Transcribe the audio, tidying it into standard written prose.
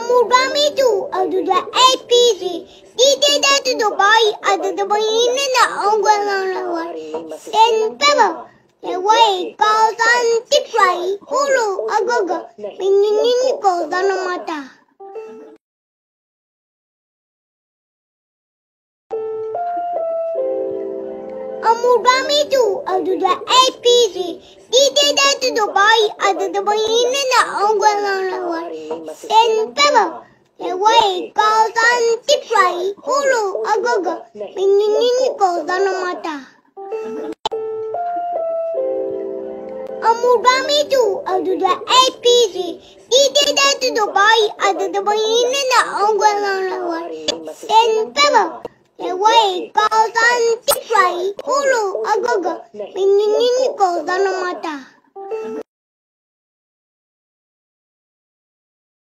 Amurami to to the A P C D D D to the Y to the B N N O N N N Pepper 为高山的水，呼噜阿哥哥，明年狗的那么大。Amurami to to the A P C D D D to the Y to the B N N O N N N Pepper 为高山的水，呼噜阿哥哥，明年狗的那么大。Amurami to to the A P C D D D to the Y to the B N N O N N N Pepper 为高山的水，呼噜阿哥哥，明年狗的那么大。